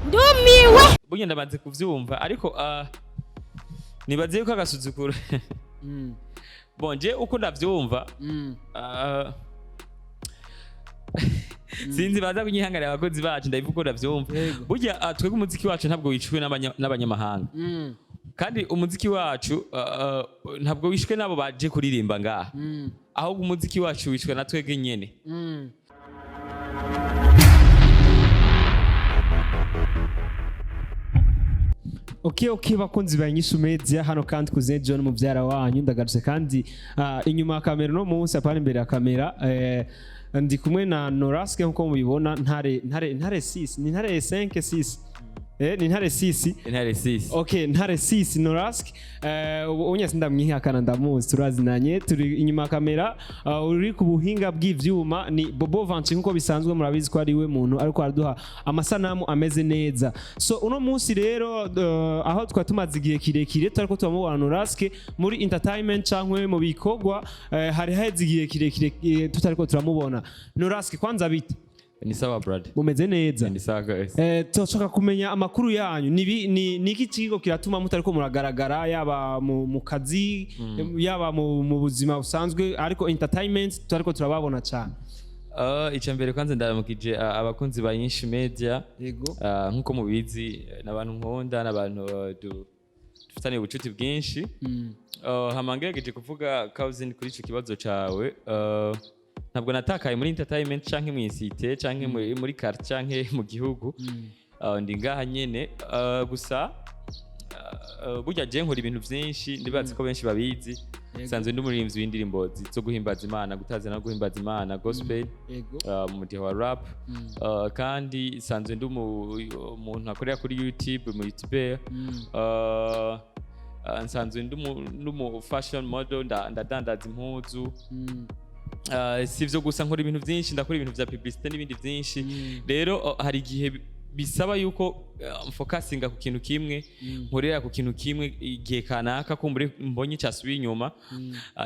Ndumiwe. Burya ndamaze kuvyumva, ariko nibaze yuko agasuzuguro, bon, je uko ndavyumva, sinzi, baza kunyihanganira abakozi bacu, ndabivuga uko ndavyumva. Burya twebwe umuziki wacu ntabwo wishwe n'abanyamahanga, kandi umuziki wacu ntabwo wishwe n'abo baje kuririmba ngaha, ahubwo umuziki wacu wishwe na twebwe nyene. Okay, bakunzi ba Inyishu Media, hano kandi kuze John muvyara wanyu ndagarutse kandi inyuma ya kamera no munsi, apana imbere ya kamera. Ndi kumwe na Noraske nkuko mubibona, ntare 6, ni ntare 5 6, ni ntare 6. Intare sisi. Okay, ntare 6 Noraske, ubu unya sindamwihakana, ndamuzi, turazinanye. Turi inyuma ya kamera, uri ku buhinga bw'ivyuma ni Bobo Vanci, nkuko bisanzwe murabizi ko ari we muntu ariko araduha amasanamu ameze neza. So uno munsi rero, aho twari tumaze igihe kirekire turiko turamubona Noraske muri entertainment cankwe mu bikorwa, hari haheze igihe kirekire tutariko turamubona. Noraske, kwanza bite? Ni sawa, brother. Mumeze neza? Ni sawa guys. Turashaka kumenya amakuru yanyu. Ni iki kigo kiratuma mutariko muragaragara, yaba mu kazi, yaba mu buzima busanzwe, ariko entertainment tutariko turababona cyane? Icya mbere kwanza ndaramukije abakunzi ba Inyishu Media. Yego. Nkuko mubizi, n'abantu nkunda, n'abantu dufitaniye ubucuti bwinshi. Hama ngerageje kuvuga cousin kuri ico kibazo cawe, ntabwo natakaye muri entertainment canke mu cité canke muri quartier canke mu gihugu. Ndi ngaha nyene. Gusa burya je nkora ibintu vyinshi, ndibaza ko benshi babizi. Nsanzwe ndi umuririmbyi w'indirimbo zo guhimbaza Imana, gutaza no guhimbaza Imana, gospel, Yego. Mu mudiho wa rap. Kandi nsanzwe ndi umuntu akorera kuri YouTube, mu youtuber. Nsanzwe ndi umu fashion model, ndadandaza impuzu. Si ivyo gusa, nkora ibintu vyinshi, ndakora ibintu vya publicité n'ibindi vyinshi. Rero hari igihe bisaba yuko mfocusinga ku kintu kimwe, nkorera ku kintu kimwe igihe kanaka, kumbure mbonye cyasubiye inyuma.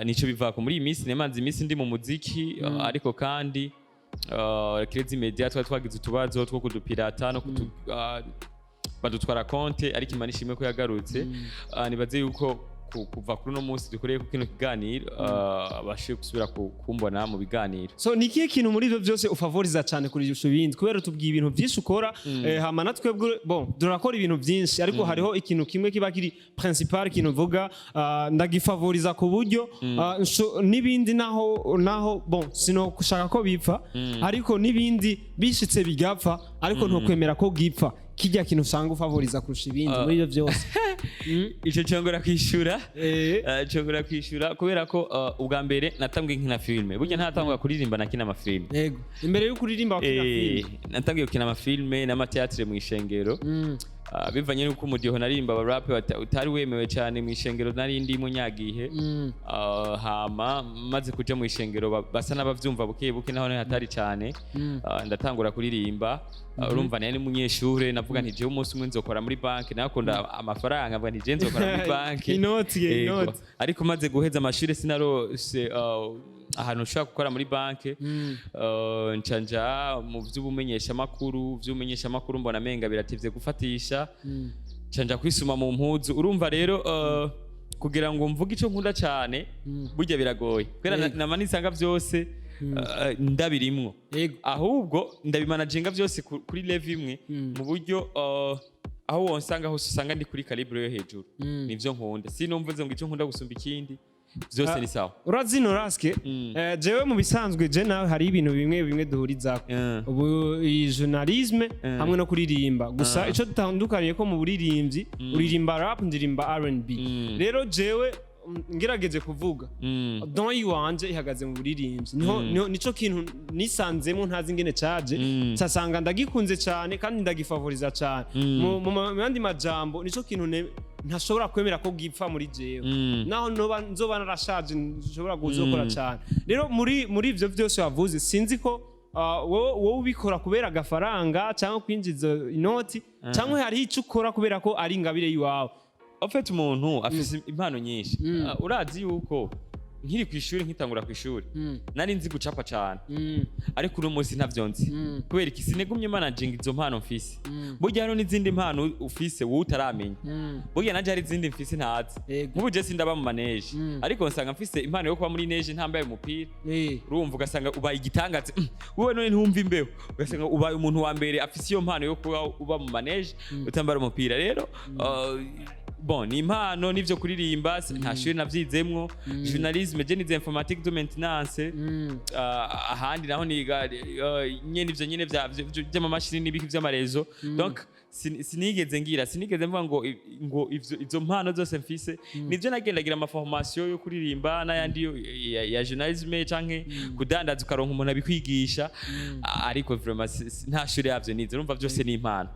Nico bivako muri iyi minsi nemanze iminsi ndi mu muziki, ariko kandi Crazy Media twari twagize utubazo two kudupirata no kutu, badutwara konte, ariko Imana ishimwe ko yagarutse. Nibaze yuko kuva kuri uno munsi dukoreye ku kino kiganiro, bashoboye gusubira kumbona mu biganiro. So ni ikihe kintu muri ivyo byose ufavoriza cyane kurusha ibindi? Kubera tubwiye ibintu byinshi ukora, hama na twebwe, bon, turakora ibintu byinshi, ariko hariho ikintu kimwe kiba kiri principal, ikintu uvuga ndagifavoriza ku buryo n'ibindi naho, bon, sino gushaka ko bipfa, ariko n'ibindi bishitse bigapfa, ariko ntukwemera ko gipfa kijya kintu usanga ufavoriza kurusha ibindi muri ivyo byose. Ico congora kwishura. Congora kwishura kubera ko ubwa mbere natanguye nkina filme. Burya ntatangura kuririmba, nakina amafilme. Yego, imbere y'uko uririmba wakina filime? Natangiye gukina amafilme n'amateatre mu ishengero. Bivanye n'uko umudiho naririmba wa rap utari wemewe cyane mu ishengero nari ndimo nyagihe. Hama maze kuja mu ishengero, basa n'abavyumva buke buke, naho hatari cyane. Ndatangura kuririmba. Urumva nari n'umunyeshure, navuga nti jewe umunsi umwe nzokora muri banki, nakunda amafaranga, mvuga nti jewe nzokora muri banki. Inoti, Yego. inoti. Ariko maze guheza amashuri sinarose ahantu ushobora gukora muri banki. Nca nja mu vy'ubumenyeshamakuru, mbona menga biratevye gufatisha, nca nja kwisuma mu mpuzu. Urumva rero, kugira ngo mvuge ico nkunda cyane burya biragoye, kubera nama nisanga vyose ndabirimwo. Ahubwo ndabimanaginga byose kuri level imwe, mu buryo aho wonsanga hose usanga ndi kuri calibre yo hejuru. Nivyo nkunda, sinumvuze ngo icyo nkunda gusumba ikindi, byose ni sawa. Urazi Noraske, jewe mu bisanzwe je nawe hari ibintu bimwe bimwe duhurizako, ubu iyi journalisme hamwe no kuririmba. Gusa ico dutandukaniye ko mu buririmbyi uririmba rap, ndirimba R&B. Rero jewe ngerageje kuvuga, don iwanje ihagaze mu buririmbyi, niho nico kintu nisanzemo, ntazi ingene caje, nsasanga ndagikunze cyane kandi ndagifavoriza cyane. Mu yandi majambo, nico kintu ntashobora kwemera ko gipfa muri jewe, naho noba nzoba narashaje nshobora kuzokora cyane. Rero muri ivyo vyose wavuze, sinzi ko wowe ubikora kubera agafaranga cyangwa kwinjiza inoti, cyangwa hariho icyo ukora kubera ko ari ingabire y'iwawe. En fait, umuntu afise impano nyinshi. Urazi yuko Nkiri ku ishuri, nkitangura ku ishuri, nari nzi gucapa cane, ariko uno munsi ntavyo nzi. Kubera iki? Sinegumye managing izo mpano mfise. Burya hariho n'izindi mpano ufise wowe utaramenya. Burya nanje hari izindi mfise ntazi. Nk'ubu je sindaba mu manège, ariko nsanga mfise impano yo kuba muri neige ntambaye umupira. Urumva, ugasanga ubaye igitangaza. Wowe none ntumva imbeho, ugasanga ubaye umuntu wa mbere afise iyo mpano yo kuba uba mu manège utambara umupira. Rero bon, ni impano n'ivyo kuririmba, nta shuri navyizemwo. Journalisme, je nize informatique de maintenance. Ahandi naho niga nyene ivyo nyene vy'amamashini n'ibiki vy'ama réseau. Donc sinigeze ngira, sinigeze mvuga ngo ivyo, izo mpano zose mfise nivyo. Nagendagira ama formation yo kuririmba n'ayandi ya journalisme canke kudandaza, ukaronka umuntu abikwigisha. Ariko vraiment nta shuri yavyo nize. Urumva, byose ni impano.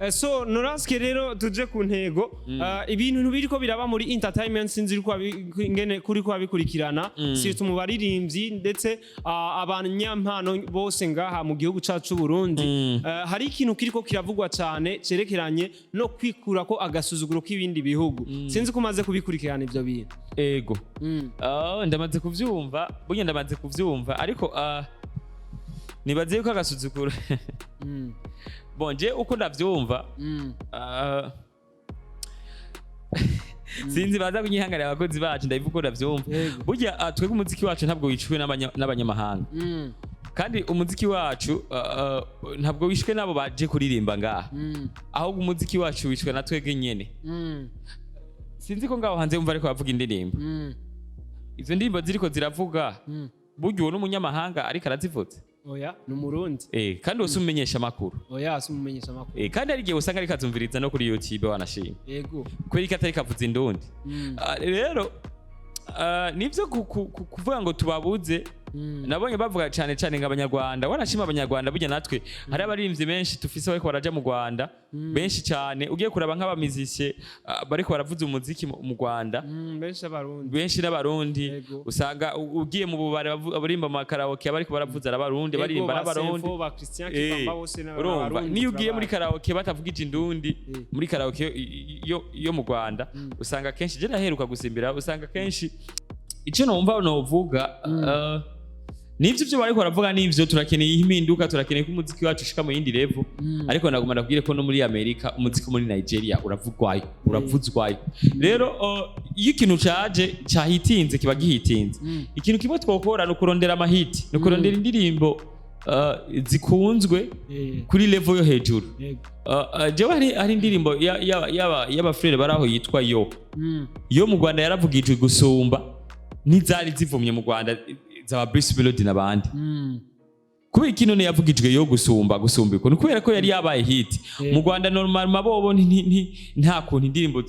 So Noraske, rero tuje ku ntego. Ibintu biriko biraba muri entertainment, sinzi ko ingene kuri ko abikurikirana, surtout mu baririmbyi ndetse abanyampano bose ngaha mu gihugu cacu c'u Burundi. Hari ikintu kiriko kiravugwa cyane cerekeranye no kwikura ko agasuzuguro k'ibindi bihugu. Sinzi ko umaze kubikurikirana ivyo bintu. Ego. Ndamaze kuvyumva, burya ndamaze kuvyumva, ariko nibaze yuko agasuzuguro, bon, je uko ndavyumva, sinzi, baza kunyihanganira abakozi bacu, ndabivuga uko ndavyumva. Burya twebwe umuziki wacu ntabwo wishwe n'abanyamahanga, kandi umuziki wacu ntabwo wishwe n'abo baje kuririmba ngaha, ahubwo umuziki wacu wishwe na twebwe nyene. Sinzi ko ngaho hanze wumva ariko bavuga indirimbo, izo ndirimbo ziriko ziravuga, burya uwo n'umunyamahanga ariko arazivuza? Oya, ni Umurundi. Kandi wose umumenyesha amakuru. Oya, si umumenyesha amakuru. Kandi hari igihe usanga ariko azumviriza no kuri YouTube, wanashima. Kubera ko atari kavuza indundi. Rero nivyo kuvuga ngo tubabuze. Nabonye bavuga cyane cyane ngo Abanyarwanda, wanashima Abanyarwanda. Burya natwe hari abaririmbyi benshi tufise bariko baraja mu Rwanda, benshi cyane. Ugiye kuraba nk'aba musiciens bariko baravuza umuziki mu Rwanda, Benshi Abarundi. Benshi n'Abarundi. Usanga ugiye mu bubare, abarimba mu karaoke bariko baravuza ari Abarundi, baririmba ba n'Abarundi. Senfo, ba Christian Kibamba, bose Urumva, n'Abarundi. niyo ugiye muri Turabazi. karaoke batavugije indundi, muri karaoke yo mu Rwanda, usanga kenshi, je naheruka gusimbira, usanga kenshi icyo numva novuga, nivyo byo bariko baravuga nivyo. Turakeneye impinduka, turakeneye ko umuziki wacu ushika mu yindi level, ariko nagomba ndabwire ko no muri Amerika umuziki, muri Nigeria uravugwayo, uravuzwayo. Rero iyo ikintu caje cahitinze, kiba gihitinze. Ikintu kimwe twokora ni ukurondera ama hit, ni ukurondera indirimbo zikunzwe kuri level yo hejuru. Jewe hari indirimbo y'aba frère bari aho yitwa Yo. Yo mu Rwanda yaravugijwe gusumba n'izari zivumye mu Rwanda zaba Bruce Melody n'abandi. Kubera iki none yavugijwe yo gusumba uko? Ni kubera ko yari yabaye hit mu Rwanda. Normal mabobo nta kuntu indirimbo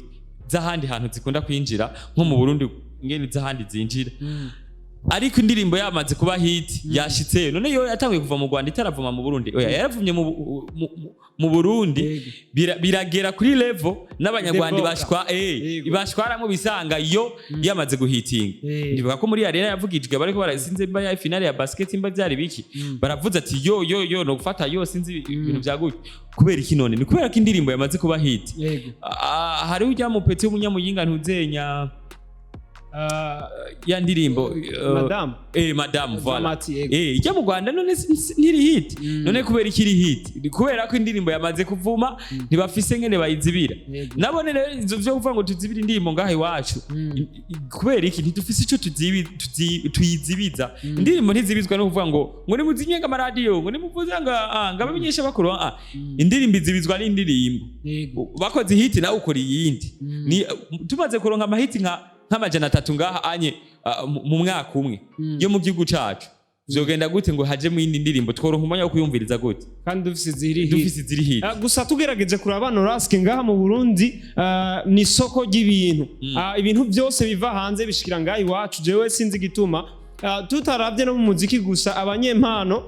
z'ahandi hantu zikunda kwinjira nko mu Burundi ngene z'ahandi zinjira, ariko indirimbo yamaze kuba hit yashitseyo. None yo yatanguye kuva mu Rwanda itaravuma mu Burundi? Oya, yaravumye mu Burundi. Biragera kuri level n'Abanyarwanda Deboka. bashwa bashwaramo, bisanga yo yamaze guhitinga. Ndibuka ko muri arena yavugijwe, bariko barasinze mba ya finale ya basket, mba byari biki, baravuze ati yo yo yo, no gufata yo, sinzi ibintu bya gutyo. Kubera iki none? Ni kubera ko indirimbo yamaze kuba hit. Hariho ujya mu petit w'umunyamuyinga, ntuzenya ya ndirimbo Madame. Madame, voilà. Dramati, yego. Ijya mu Rwanda none ntiri hit? None kubera ikiri hit? Ni kubera ko indirimbo yamaze kuvuma, ntibafise ngene bayizibira. Nabone rero ivyo vyo kuvuga ngo tuzibire indirimbo ngaha iwacu, kubera iki ntidufise ico tuyizibiza? Indirimbo ntizibizwa no kuvuga ngo nimuzimye ngo amaradiyo, ngo nimuvuze ngo ngo abamenyesha bakuru. Indirimbo izibizwa n'indirimbo. Bakoze hit, nawe ukora iyindi. Ni tumaze kuronka ama hit nka 300 ngaha anye mu mwaka umwe yo mu gihugu cacu, vyogenda gute ngo haje mu yindi ndirimbo? Tworonka umwanya wo kuyumviriza gute Kandi dufise ziri hit? Dufise iziri hit. Gusa tugerageje kuraba, Noraske, ngaha mu Burundi ni isoko ry'ibintu. Ibintu byose biva hanze bishikira ngaha iwacu. Jewe sinzi igituma. Tutaravye no mu muziki gusa, abanyempano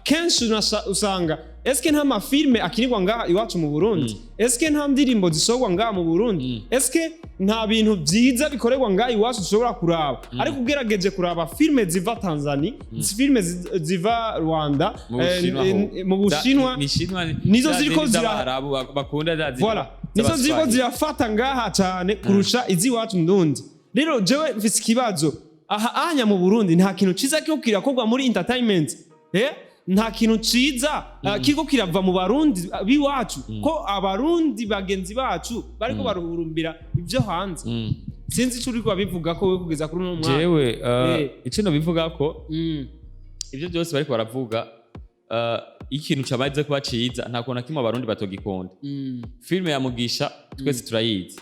kenshi usanga, eske nta ma film akinirwa ngaha iwacu mu Burundi? Eske nta ndirimbo zisohorwa ngaha mu Burundi? Eske nta bintu vyiza bikorerwa ngaha iwacu dushobora kuraba? Ariko ugerageje kuraba film ziva Tanzania, film ziva Rwanda, Mu Bushinwa ho. mu Bushinwa, Ni Shinwa. Nizo za ziriko zindi z'Abarabu bakunda za zindi Voilà, nizo ziriko z'Abaswahili. zirafata ngaha cyane kurusha iz'iwacu ndundi. Rero jewe mfise ikibazo aha anya mu Burundi: nta kintu ciza kiriko kirakorwa muri entertainment, nta kintu ciza kiriko kirava mu Barundi b'iwacu, ko Abarundi bagenzi bacu bariko baruhurumbira ivyo hanze? Sinzi ico uriko babivuga ko we kugeza kuri uno mwanya. Jewe ico nobivuga ko ivyo byose bariko baravuga, ikintu camaze kuba ciza, nta kuntu na kimwe Abarundi batogikunda. Filime ya Mugisha twese turayizi.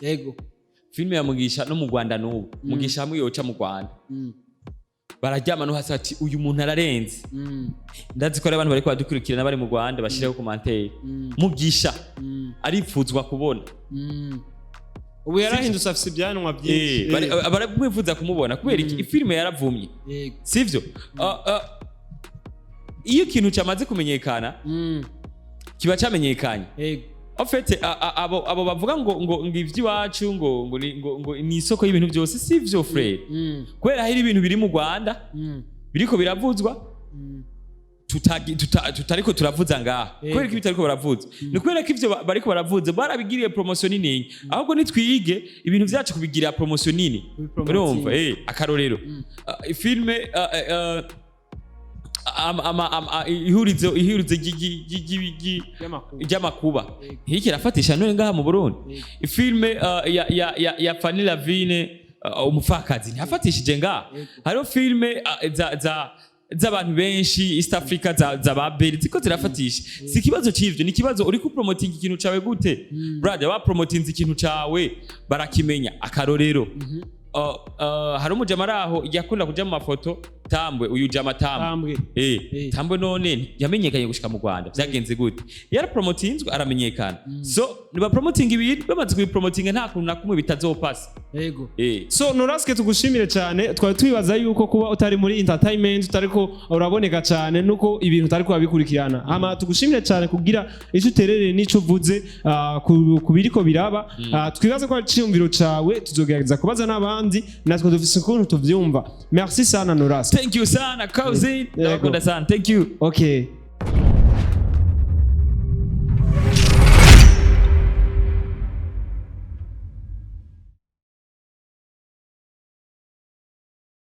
Filime ya Mugisha no mu Rwanda n'ubu Mugisha hamwe yoca mu Rwanda, bararyama no hasi ati: "Uyu muntu ararenze." Ndazi ko hari abantu bariko badukurikirana bari mu Rwanda, bashireho commentaire. Mugisha aripfuzwa kubona. Ubu yarahindutse, afise ibyanwa byinshi. Baramwifuza kumubona kubera iki? Ifilime yaravumye. Sivyo? Iyo ikintu cyamaze kumenyekana, kiba cyamenyekanye. En fait, abo bavuga ngo ivy'iwacu ngo ni isoko y'ibintu byose, sivyo, frère. Kubera hari ibintu biri mu Rwanda biriko biravuzwa tutariko turavuza ngaha. Kubera ko bitariko baravuza ni kubera ko ivyo bariko baravuza barabigiriye promotion nini. Ahubwo nitwige ibintu vyacu kubigirira promotion nini. Kubipromoting. Urumva, akarorero, filme ihurizo Y'amakuru. ry'amakuba nk'iki irafatisha none ngaha mu Burundi. Filme ya Fanny Lavine, umupfakazi, ntiyafatishije ngaha. Hariho filme za za z'abantu benshi East Africa, za Babeli, ziko zirafatisha. Si ikibazo c'ivyo, ni ikibazo uri ku promoting ikintu cawe gute, brother. Wa promotinze ikintu cawe, barakimenya. Akarorero, hari umujama ari aho yakunda kuja mu mafoto, Tambwe, uyu jama Tambwe. Tambwe. Tambwe none yamenyekanye gushika mu Rwanda, vyagenze gute? Yarapromotinzwe, aramenyekana. So niba promoting ibintu, bamaze kubipromotinga, nta kuntu na kumwe bitazopasa. So Noraske, tugushimire cyane. Twari twibaza yuko kuba utari muri entertainment, utariko uraboneka cyane, nuko ibintu utariko urabikurikirana. Hama tugushimire cyane kugira icyo uterereye n'ico uvuze ku biriko biraba. Twibaze ko ari iciyumviro cawe, tuzogerageza kubaza n'abandi, natwe dufise ukuntu tuvyumva. Merci sana, Noraske. Thank you sana, cousin. Ndabakunda sana, thank you. Okay.